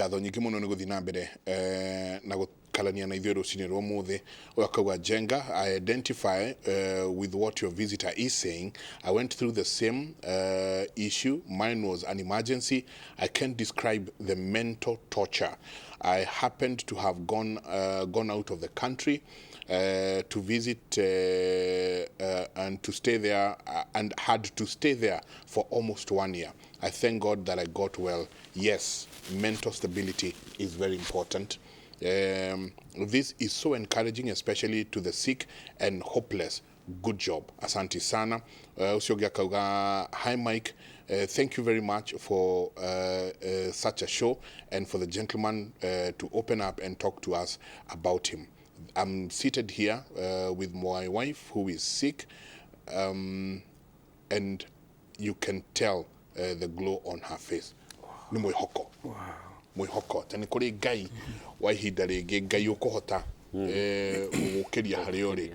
Ngatho nyingĩ mũno nĩ gũthiĩ na mbere na gũkarania na ithuĩ rũcinĩ rwa ũmũthĩ. Ũyũ akauga, "Njenga, I identify with what your visitor is saying. I went through the same issue. Mine was an emergency. I can't describe the mental torture. I happened to have gone out of the country to visit and to stay there and had to stay there for almost one year. I thank God that I got well. Yes, mental stability is very important. This is so encouraging, especially to the sick and hopeless. Good job. Asante sana." Ũcio ũngĩ akauga, "Hi Mike, thank you very much for such a show and for the gentleman to open up and talk to us about him. I'm seated here with my wife who is sick, and you can tell the glow on her face." Nĩ mwĩhoko, mwĩhoko atĩ nĩ kũrĩ Ngai wa ihinda rĩngĩ, Ngai ũkũhota gũkĩria harĩa ũrĩ.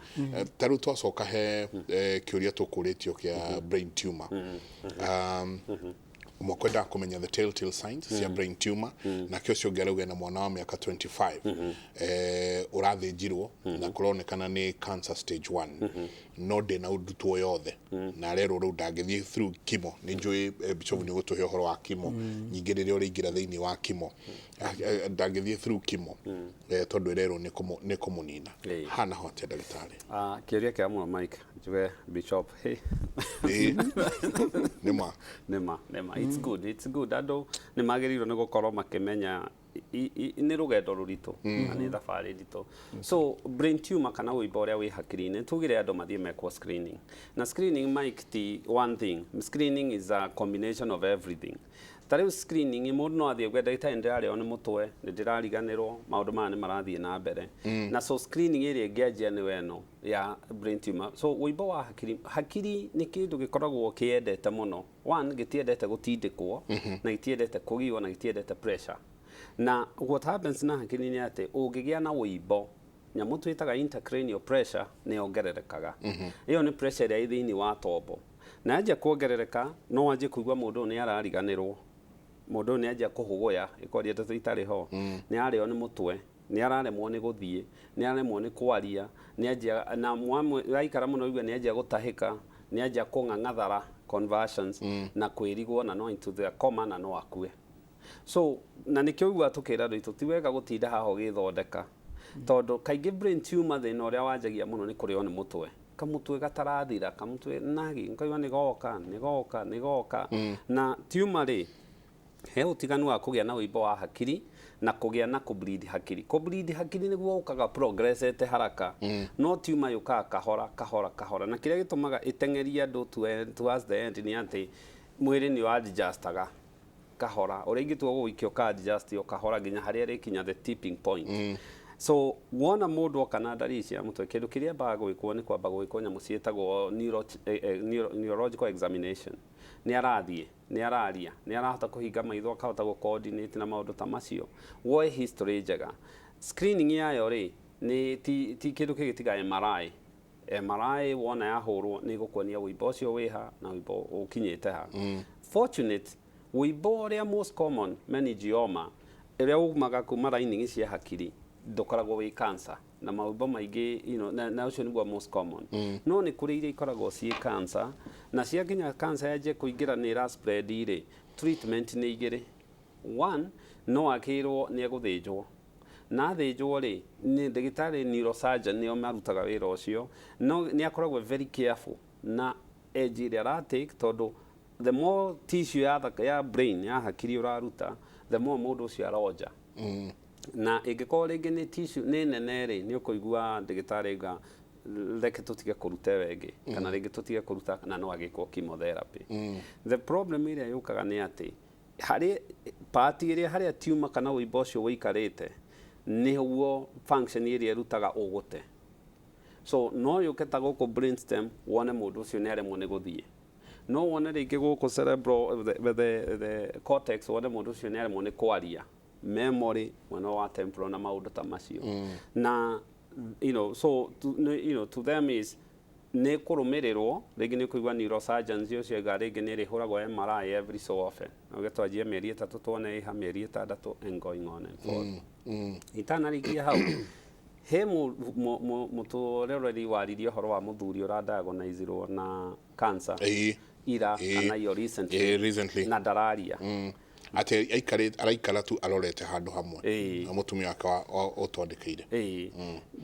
Ta rĩu twacoka he kĩũria tũkũrĩtio kĩa brain tumor, ũmwe kwendaga kũmenya the telltale signs cia brain tumor, nake ũcio ũngĩ arauga na mwana wa mĩaka 25 ũrathĩnjirwo na kũronekana nĩ cancer stage 1, no ndĩna ndutwo yothe na arerwo rĩu ndangĩthiĩ through chemo. Nĩ njũĩ Bishop nĩ ũgũtũhe ũhoro wa chemo nyingĩ rĩrĩa ũrĩingĩra thĩinĩ wa chemo. Ndangĩthiĩ through chemo tondũ ĩrerwo nĩ kũmũnina. Hana ho atĩa, ndagĩtarĩ? Ah, kĩũria kĩa mũno, Mike. Njuge Bishop, hey. Ĩĩ, nĩ ma. Nĩma, nĩma, it's good, it's good. Andũ nĩ magĩrĩirwo nĩ gũkorwo makĩmenya nĩ rũgendo rũritũ na nĩ thabarĩ nditũ. So brain tumor kana wĩimbo ũrĩa wĩ hakiri-inĩ, tugire andũ mathiĩ mekwo screening. Na screening, Mike, ti one thing. Screening is a combination of everything. Ta rĩu screening, mũndũ no athiĩ gwe ndagĩtarĩ, "Nĩ ndĩrarĩo nĩ mũtwe, nĩ ndĩrariganĩrwo, maũndũ maya nĩ marathiĩ na mbere." Na so screening ĩrĩa ĩngĩanjia nĩ ĩno ya brain tumor. So wĩimbo wa hakiri, hakiri nĩ kĩndũ gĩkoragwo kĩendete mũno. One, gĩtiendete gũtindĩkwo na gĩtiendete kũgiwo na gĩtiendete pressure. Na what happens na hakiri nĩ atĩ ũngĩgĩa na wĩimbo, nyamũ twĩtaga intracranial pressure nĩ yongererekaga. Ĩyo nĩ pressure ĩrĩa ĩ thĩinĩ wa tombo, na yanjia kuongerereka no wanjie kũigua mũndũ ũyũ nĩ arariganĩrwo, mũndũ ũyũ nĩ anjia kũhũgũya ĩkoria ndeto itarĩ ho, nĩ arĩo nĩ mũtwe, nĩ araremwo nĩ gũthiĩ, nĩ araremwo nĩ kwaria, nĩ anjia na mwamwe aikara mũno igue nĩ anjia gũtahĩka, nĩ anjia kũng'ang'athara, convulsions, na kwĩrigwo na no into the coma na no akue. So na nĩkĩo ũiguaga tũkĩra andũ aitũ ti wega gũtinda haha ũgĩthondeka, tondũ kaingĩ brain tumor thĩna ũrĩa wanjagia mũno nĩ kũrĩo nĩ mũtwe, kamũtwe gatarathira, kamũtwe nagi nkaigua nĩ goka, nĩ goka, nĩ goka. Na tumor rĩ, he ũtiganu wa kũgĩa na wĩimbo wa hakiri na kũgĩa na kũbleed hakiri. Kũbleed hakiri nĩguo ũkaga progressete haraka, no tumor yũkaga kahora kahora kahora, na kĩrĩa gĩtũmaga ĩteng'erie andũ towards the end nĩ atĩ mwĩrĩ nĩ adjustaga kahora, ũrĩa ingĩtua gũgũikio ka adjust o kahora nginya harĩa ĩrĩkinya the tipping point. So wona mũndũ oka na ndariri cia mũtwe, kĩndũ kĩrĩa ambaga gwĩkwo nĩ kwamba gwĩkwo nyamũ ciĩtagwo neurological examination. Nĩ arathiĩ, nĩ araria, nĩ arahota kũhinga maitho, akahota gũ coordinate na maũndũ ta macio, woe history njega. Screening yayo rĩ, nĩ ti kĩndũ kĩngĩ tiga MRI. MRI wona yahũrwo nĩ ĩgũkuonia wĩimbo ũcio wĩha na wĩimbo ũkinyĩte ha. Fortunate, wĩimbo ũrĩa most common, meningioma, ĩrĩa umaga kuma lining cia hakiri, ndũkoragwo wĩ cancer na maũmbo maingĩ, na ũcio nĩguo most common. No nĩ kũrĩ iria ikoragwo ciĩ cancer, na ciakinya cancer yanjie kũingĩra nĩ ĩra spread rĩ, treatment nĩ igĩrĩ. One, no akĩrwo nĩ egũthĩnjwo, na athĩnjwo rĩ, nĩ ndagĩtarĩ neurosurgeon nĩo marutaga wĩra ũcio, no nĩ akoragwo very careful na edge ĩrĩa aratake, tondũ the more tissue ya brain, ya hakiri ũraruta, the more mũndũ ũcio aronja. Na ĩngĩkorwo rĩngĩ nĩ tissue nĩ nene rĩ, nĩ ũkũigua ndagĩtarĩ auga, "Reke tũtige kũruta ĩyo ĩngĩ," kana rĩngĩ tũtige kũruta, na no agĩkwo chemotherapy. The problem ĩrĩa yũkaga nĩ atĩ harĩ part ĩrĩa harĩa tumor kana wĩimbo ũcio ũikarĩte, nĩguo function ĩrĩa ĩrutaga ũgũte. So no yũke ta gũkũ brainstem, wone mũndũ ũcio nĩ aremwo nĩ gũthiĩ. No wone rĩngĩ gũkũ cerebral, the cortex, wone mũndũ ũcio nĩ aremwo nĩ kwaria, memory mwena wa temporal na maũndũ ta macio. Na so to them is Nĩ kũrũmĩrĩrwo rĩngĩ, nĩ kũigua neurosurgeons ũcio aiga rĩngĩ nĩ ĩrĩhũragwo MRI every so often, ũgĩtwanjie mĩeri 3 tuone ĩha, mĩeri 6 and going on and forth. Itanarikia hau, he mũtũrereri waririe ũhoro wa mũthuri ũradiagnosirwo na cancer ira kana iyo recently, Recently. Na ndararia. Atĩ araikara tu arorete handũ hamwe. Ĩĩ. Na mũtumia wake ũtwandĩkĩire. Ĩĩ,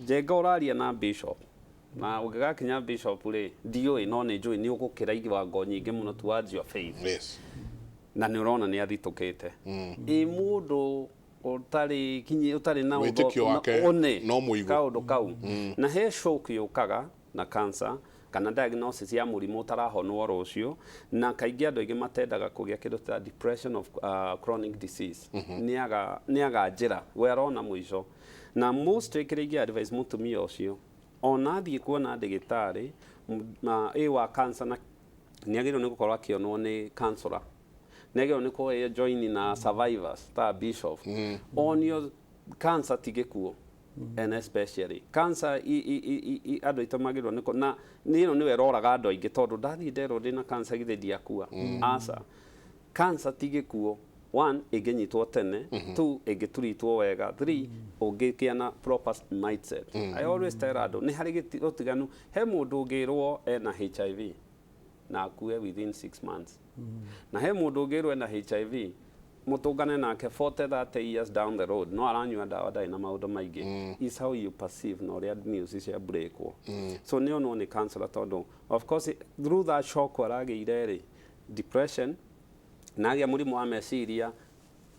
Njenga, ũraria na bishop, na ũngĩgakinya bishop rĩ, ndiũĩ, no nĩ njũĩ nĩ ũgũkĩra iwango nyingĩ mũno towards your faith. Na nĩ ũrona nĩ athitũkĩte ĩ mũndũ ũtarĩ kinyi, ũtarĩ na Wĩtĩkio wake one no mũigũ. Kaũndũ kau na he shock yũkaga na cancer kana diagnosis ya mũrimũ ũtarahonwo rũciũ, na kaingĩ andũ aingĩ matendaga kũgĩa kĩndũ ta depression of chronic disease. Nĩ aga njĩra we arona mũico, na most kĩrĩa ingĩ advice mũtumia ũcio, ona athiĩ kuona ndagĩtarĩ na ĩ wa cancer, na nĩ agĩrĩirwo nĩ gũkorwo akĩonwo nĩ counselor, nĩ agĩrĩirwo nĩ kũheo join na survivors ta bishop, onio cancer ti gĩkuũ, and especially cancer andũ aitũ magĩrĩirwo nĩ na nĩ ĩno nĩwe ĩroraga andũ aingĩ, tondũ ndathiĩ nderwo ndĩna cancer, githĩ ndiakua? Aca, cancer ti gĩkuũ. One, ĩngĩnyitwo tene; two, ĩngĩturitwo wega; three, ũngĩgĩa na proper mindset. I always tell andũ nĩ harĩ ũtiganu. He mũndũ ũngĩrwo ena HIV na akue within 6 months, na he mũndũ ũngĩrwo ena HIV, mũtũngane nake 40 30 years down the road, no aranyua ndawa, ndarĩ na maũndũ maingĩ. Is how you perceive na ũrĩa news cia breakwo. So nĩ onwo nĩ counselor, tondũ of course through that shock aragĩire rĩ, depression, na agĩa mũrimũ wa meciria,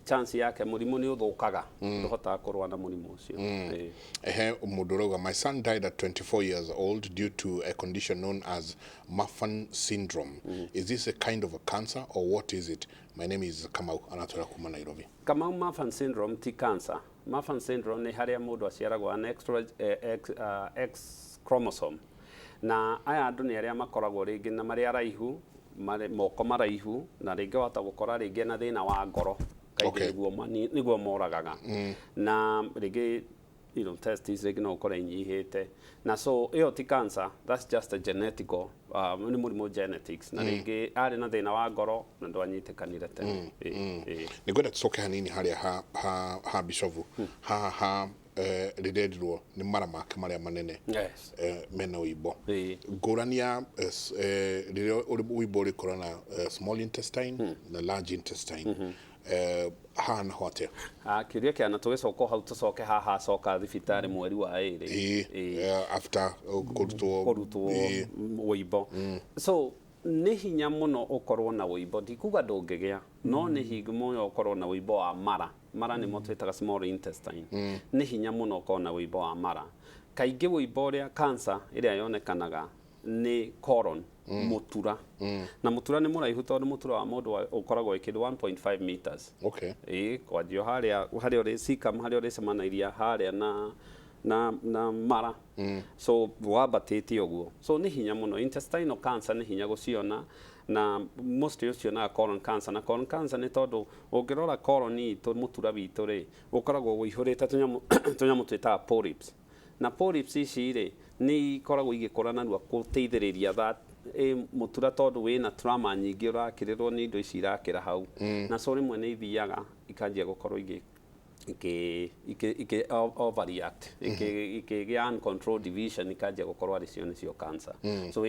chance yake mũrimũ nĩ ũthũkaga, ndũhotaga kũrũa na mũrimũ ũcio. Ĩĩ. Ehe, mũndũ ũrauga, "My son died at 24 years old due to a condition known as Marfan syndrome. Is this a kind of a cancer or what is it? My name is Kamau," anatwĩra kuma Nairobi. Kamau, Marfan syndrome ti cancer. Marfan syndrome nĩ harĩa mũndũ aciaragwo an extra X, X chromosome, na aya andũ nĩ arĩa makoragwo rĩngĩ na marĩ araihu, marĩ moko maraihu, na rĩngĩ wahota gũkora rĩngĩ na thĩna wa ngoro kaingĩ. Nĩguo moragaga, na rĩngĩ testis rĩngĩ no ũkore inyihĩte, na so ĩyo ti cancer, that's just a genetical, nĩ mũrimũ genetics, na rĩngĩ arĩ na thĩna wa ngoro na ndwanyitĩkanire tene. Ĩĩ. Nĩ ngwenda tũcoke hanini harĩa ha bishofu haha ha rĩrerirwo nĩ mara make marĩa manene mena ũimbo. Ngũrani ya rĩrĩa ũimbo ũrĩkora na small intestine na large intestine, haha naho atĩa? Ah, kĩũria kĩa na tũgĩcoka hau, tũcoke haha acoka thibitarĩ mweri wa 2. Ĩĩ, after kũrutwo. Kũrutwo wũimbo. So nĩ hinya mũno ũkorwo na wũimbo, ndikuga ndũngĩgĩa, no nĩ hingo mũno ũkorwo na wũimbo wa mara. Mara nĩmo twĩtaga small intestine. Nĩ hinya mũno ũkorwo na wũimbo wa mara. Kaingĩ wũimbo ũrĩa cancer ĩrĩa yonekanaga nĩ colon, mũtura, na mũtura nĩ mũraihu, tondũ mũtura wa mũndũ ũkoragwo wĩ kĩndũ 1.5 meters. Ĩĩ, kwanjio harĩa harĩa ũrĩ cecum, harĩa ũrĩcemanairia harĩa na mara, so wambatĩte ũguo. So nĩ hinya mũno, intestinal cancer nĩ hinya gũciona, na mostly ũcionaga colon cancer. Na colon cancer nĩ tondũ ũngĩrora colon itũ, mũtura witũ rĩ, ũkoragwo ũihũrĩte tũnyamũ twĩtaga polyps, na polyps ici rĩ, nĩ ikoragwo igĩkũra narua gũteithĩrĩria that mũtura, tondũ wĩna trauma nyingĩ, ũrakĩrĩrwo nĩ indo ici irakĩra hau, na so rĩmwe nĩ ithiaga ikanjia gũkorwo igĩ iki iki iki overreact, ikigĩa uncontrolled division, ikanjia gũkorwo arĩ cio nĩcio cancer.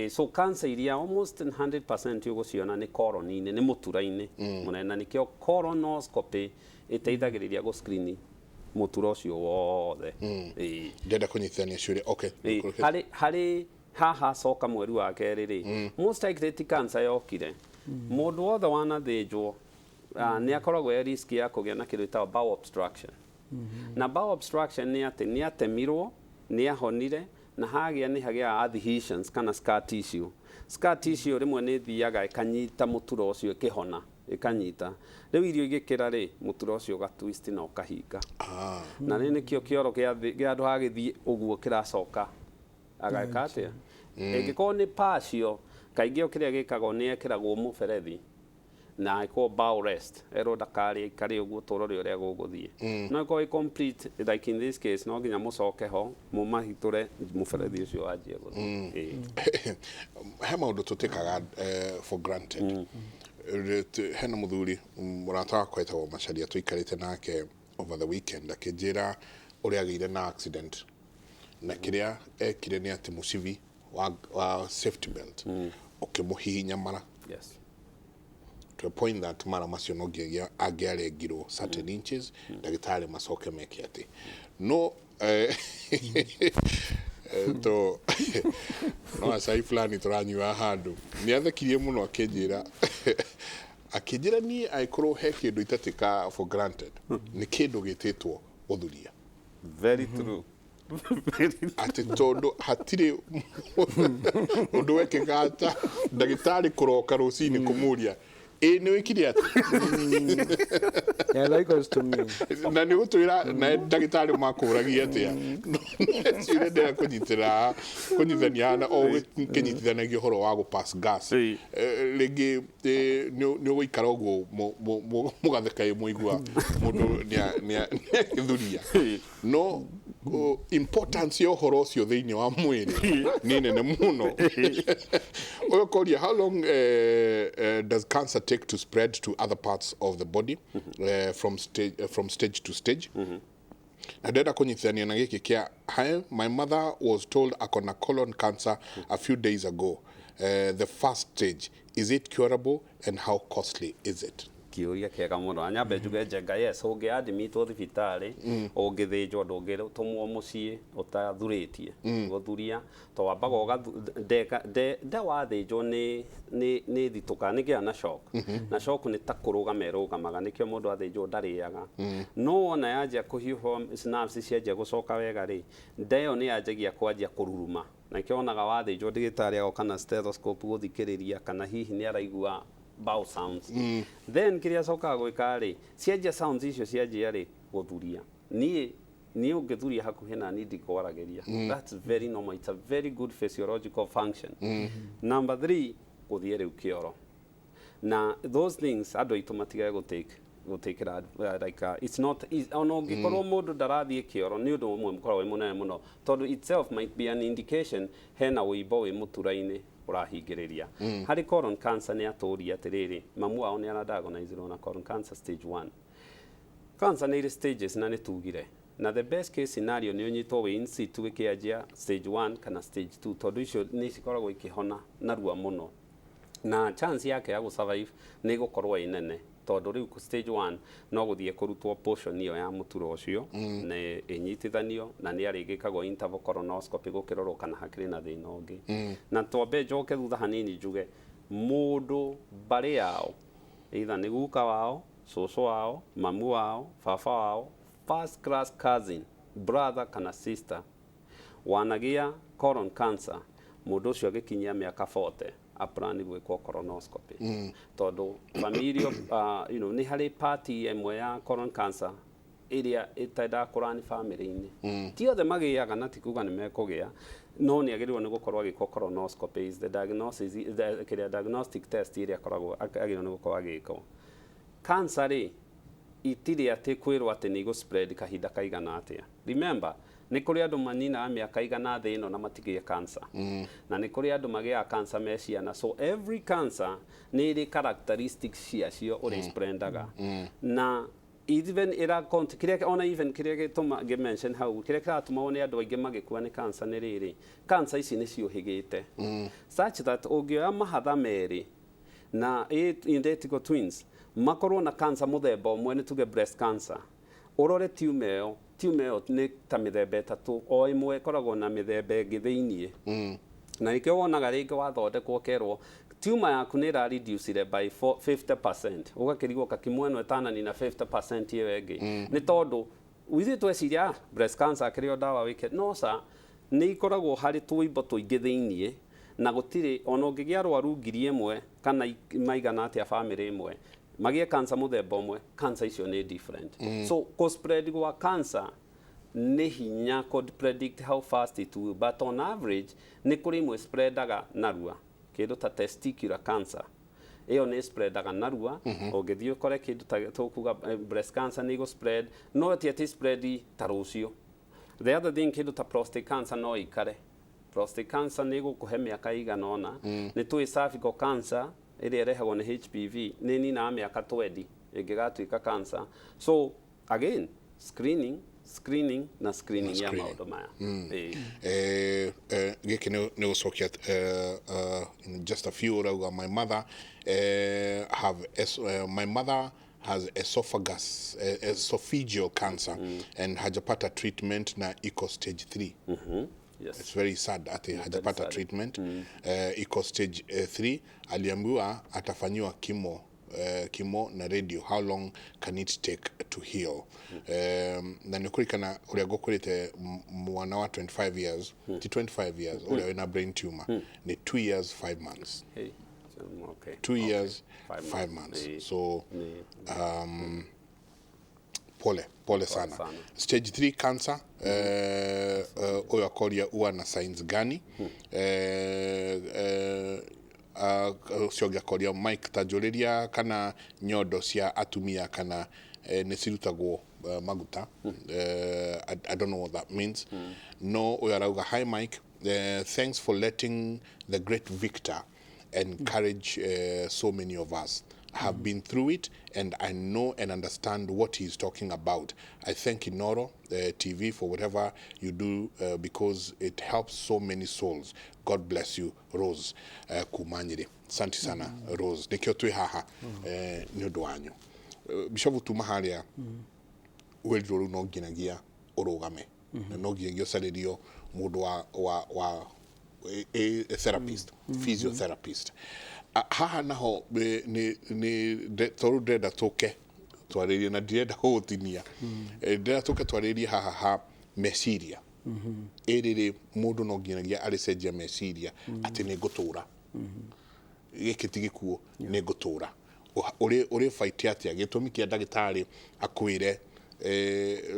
So cancer iria almost 100% ũgũciona nĩ colon-inĩ, nĩ mũtura-inĩ mũnene, na nĩkĩo colonoscopy ĩteithagĩrĩria gũ screen mũtura ũcio wothe. Ĩĩ. Ndĩrenda kũnyitithania ciũria, okay. Ĩĩ, harĩ haha coka mweri wa 2 rĩ, most likely ti cancer yokire. Mũndũ wothe wanathĩnjwo nĩ akoragwo e risk ya kũgĩa na kĩndũ gĩtagwo bowel obstruction. Na bowel obstruction nĩ atĩ nĩ atemirwo, nĩ ahonire, na hagĩa nĩ hagĩaga adhesions kana scar tissue. Scar tissue rĩmwe nĩ ĩthiaga ĩkanyita mũtura ũcio, ĩkĩhona ĩkanyita, rĩu irio igĩkĩra rĩ, mũtura ũcio ũgatwist na ũkahinga. Na rĩ, nĩkĩo kĩoro gĩa thĩ gĩa andũ hagĩthiĩ ũguo kĩracoka ageka atĩa. Ĩngĩkorwo nĩ partial, kaingĩ o kĩrĩa gĩkagwo nĩ ekĩragwo mũberethi. Na ĩkorwo bowel rest, erwo ndakarĩe, aikare ũguo tũrore ũrĩa gũgũthiĩ. No ĩkorwo ĩ complete, like in this case, no nginya mũcoke ho mũmahitũre mũberethi ũcio wanjie gũthiĩ. Ĩĩ. He maũndũ tũtĩkaga for granted. Hena mũthuri mũrata wakwa etagwo Macharia, tũikarĩte nake over the weekend, akĩnjĩra ũrĩa agĩire na accident, na kĩrĩa ekire nĩ atĩ mũcibi wa safety belt ũkĩmũhihinya mara to a point that mara macio no nginyagia angĩarengirwo certain inches, ndagĩtarĩ macoke meke atĩ no to no acai fulani tũranyua handũ. Nĩ athekirie mũno akĩnjĩra niĩ angĩkorwo he kĩndũ itatĩka for granted, nĩ kĩndũ gĩtĩtwo gũthuria. Very true. Very. Atĩ tondũ hatirĩ ũndũ wekĩkaga ta ndagĩtarĩ kũroka rũcinĩ kũmũria, "Ĩ nĩ wĩkire atĩ?" Yeah, likewise to me. Na nĩ gũtwĩra na ndagĩtarĩ makũragia atĩa. Ciũria ndĩra kũnyitĩra kũnyitithania na o kĩnyitithanagia ũhoro wa gũ pass gas. Rĩngĩ nĩ ũgũikara ũguo mũgatheka ĩ mũigua mũndũ nĩ agĩthuria, no importance ya ũhoro ũcio thĩinĩ wa mwĩrĩ nĩ nene mũno. Ũyũ koria, how long does cancer take to spread to other parts of the body from stage to stage? Na ndĩrenda kũnyitithania na gĩkĩ kĩa, "Hi, my mother was told akona colon cancer a few days ago, the first stage. Is it curable and how costly is it?" Kĩũria kĩega mũno. Anyambe njuge, Njenga, yes, ũngĩ admitwo thibitarĩ, ũngĩthĩnjwo, ndũngĩtũmwo mũciĩ ũtathurĩtie gũthuria, to wambaga nde wathĩnjwo nĩ thitũka nĩ gĩa na shock, na shock nĩ ta kũrũgama ĩrũgamaga, nĩkĩo mũndũ athĩnjwo ndarĩaga. No wona yanjia kũhiũha, nerves cianjia gũcoka wega rĩ, nda ĩyo nĩ yanjagia kwanjia kũruruma, na nĩkĩo wonaga wathĩnjwo ndagĩtarĩ agoka na stethoscope gũthikĩrĩria kana hihi nĩ araigua bowel sounds. Then kĩrĩa acokaga gwĩka rĩ, cianjia sounds icio cianjia rĩ gũthuria, niĩ ũngĩthuria hakuhĩ na niĩ ndikwaragĩria. That's very normal, it's a very good physiological function. Number three, gũthiĩ rĩu kĩoro na those things, andũ aitũ matigage gũtĩkĩra like it's not ona ũngĩkorwo mũndũ ndarathiĩ kĩoro, nĩ ũndũ ũmwe mũkoragwo wĩ mũnene mũno, tondũ itself might be an indication hena ũimbo wĩ mũtura-inĩ ũrahingĩrĩria. Harĩ colon cancer, nĩ atũria atĩrĩrĩ, mamu wao nĩ aradiagnosirwo na colon cancer stage 1. Cancer nĩ irĩ stages, na nĩ tugire na the best case scenario nĩ ũnyitwo wĩ in situ ĩkĩanjia stage 1 kana stage 2, tondũ icio nĩ cikoragwo ikĩhona narua mũno na chance yake ya gũ-survive nĩ ĩgũkorwo ĩ nene, tondũ rĩu stage 1 no gũthiĩ kũrutwo portion ĩyo ya mũturo ũcio na ĩnyitithanio, na nĩ arĩgĩkagwo interval colonoscopy gũkĩrorwo kana hakĩrĩ na thĩna ũngĩ. Na twambe njoke thutha hanini njuge, mũndũ mbarĩ yao, either nĩ guka wao, cũcũ wao, mamu wao, baba wao, first class cousin, brother kana sister wanagĩa colon cancer, mũndũ ũcio agĩkinyia mĩaka 40 aplan gwĩkwo colonoscopy, tondũ familial nĩ harĩ part ĩmwe ya colon cancer ĩrĩa ĩtendaga kũrani family-inĩ. Ti othe magĩaga na ti kuga nĩ mekũgĩa, no nĩ agĩrĩirwo nĩ gũkorwo agĩkwo colonoscopy, is the diagnosis, kĩrĩa diagnostic test ĩrĩa akoragwo agĩrĩirwo nĩ gũkorwo agĩkwo. Cancer rĩ, itirĩ atĩ kwĩrwo atĩ nĩ igũ spread kahinda kaigana atĩa. Remember, nĩ kũrĩ andũ maninaga mĩaka igana thĩ ĩno na matigĩe cancer, na nĩ kũrĩ andũ magĩaga cancer me ciana. So every cancer nĩ ĩrĩ characteristics ciacio ũrĩa spreadaga, na even ĩra kĩrĩa ona even kĩrĩa gĩtũma ngĩ-mention hau, kĩrĩa kĩratũma wone andũ aingĩ magĩkua nĩ cancer nĩ rĩrĩ, cancer ici nĩ ciũhĩgĩte such that ũngĩoya mahatha merĩ na identical twins makorwo na cancer mũthemba ũmwe, nĩ tuge breast cancer, ũrore tumor ĩyo, tumor ĩyo nĩ ta mĩthemba ĩtatũ, o ĩmwe ĩkoragwo na mĩthemba ĩngĩ thĩiniĩ, na nĩkĩo wonaga rĩngĩ wathondekwo kerwo tumor yaku nĩ ĩra reducire by 50%, ũgakĩrigwo kakimwe ĩno ĩtananina 50% ĩyo ĩngĩ, nĩ tondũ ithuĩ tweciria, "Ah, breast cancer akĩrĩ o ndawa wĩke." No ca nĩ ikoragwo harĩ tũimbo tũingĩ thĩiniĩ, na gũtirĩ ona ũngĩgĩa arwaru 1,000 kana maigana atĩa family ĩmwe magĩe cancer mũthemba ũmwe, cancer icio nĩ different. So kũ spread gwa cancer nĩ hinya could predict how fast it will, but on average nĩ kũrĩ imwe spreadaga narua, kĩndũ ta testicular cancer. Ĩyo nĩ spreadaga narua. Ũngĩthiĩ ũkore kĩndũ ta tũkuga breast cancer nĩ ĩgũ spread, no ti atĩ spread ta rũciũ. The other thing, kĩndũ ta prostate cancer no ikare. Prostate cancer nĩ ĩgũkũhe mĩaka ĩigana ũna. Nĩ tũĩ cervical cancer ĩrĩa ĩrehagwo nĩ HPV nĩ ninaga mĩaka 20 ĩngĩgatuĩka cancer. So again, screening, screening na screening ya screening. Maũndũ maya. Ĩĩ. Gĩkĩ nĩ gũcokia in just a few. Ũrauga my mother has esophagus esophageal cancer and hajapata treatment na iko stage 3. It's very sad ati hajapata sad. treatment. Iko stage 3. Aliambiwa atafanyiwa chemo na radio. How long can it take to heal? Na nĩ kũrikana ũrĩa ngũkwĩrĩte, mwana wa 25 years, ti 25 years, ũrĩa wĩna brain tumor nĩ 2 years 5 months. Hey. Okay. 2 years 5 5 months. Ĩĩ. So pole pole sana. Sana. Stage 3 cancer, ũyũ akoria huwa na signs gani? Ũcio ũngĩ akoria, Mike, ta njũrĩria kana nyondo cia atumia kana nĩ cirutagwo maguta. I don't know what that means. No ũyũ arauga, "Hi Mike, thanks for letting the great Victor encourage so many of us. I have been through it and I know and understand what he's talking about. I thank Inoro TV for whatever you do because it helps so many souls. God bless you, Rose Kumanyire." Asante sana, Rose. Nĩkĩo twĩ haha nĩ ũndũ wanyu. Bishofu, tuma harĩa wĩrirwo rĩu no nginyagia ũrũgame na no nginyagia ũcarĩrio mũndũ wa a therapist, physiotherapist. Haha naho nĩ tondũ ndĩrenda tũke twarĩrie na ndirenda gũgũtinia. Ndĩrenda tũke twarĩrie haha ha meciria ĩrĩrĩ mũndũ no nginyagia arĩcenjia meciria atĩ nĩ ngũtũra, gĩkĩ ti gĩkuũ, nĩ ngũtũra. Ũrĩ fight atĩa gĩtũmi kĩa ndagĩtarĩ akwĩre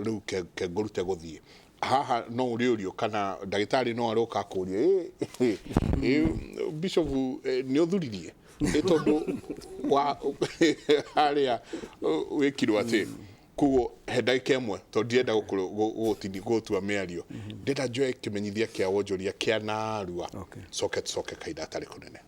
rĩu ke ngũrute gũthiĩ haha? No ũrĩũrio kana ndagĩtarĩ no aroka akũrie, "Bishop, nĩ ũthuririe nĩ tondũ wa harĩa wĩkirwo atĩ?" Koguo he ndagĩka ĩmwe tondũ ndirenda gũtua mĩario, ndĩrenda njoe kĩmenyithia kĩa wonjoria kĩa narua. Coke tũcoke kahinda gatarĩ kũnene.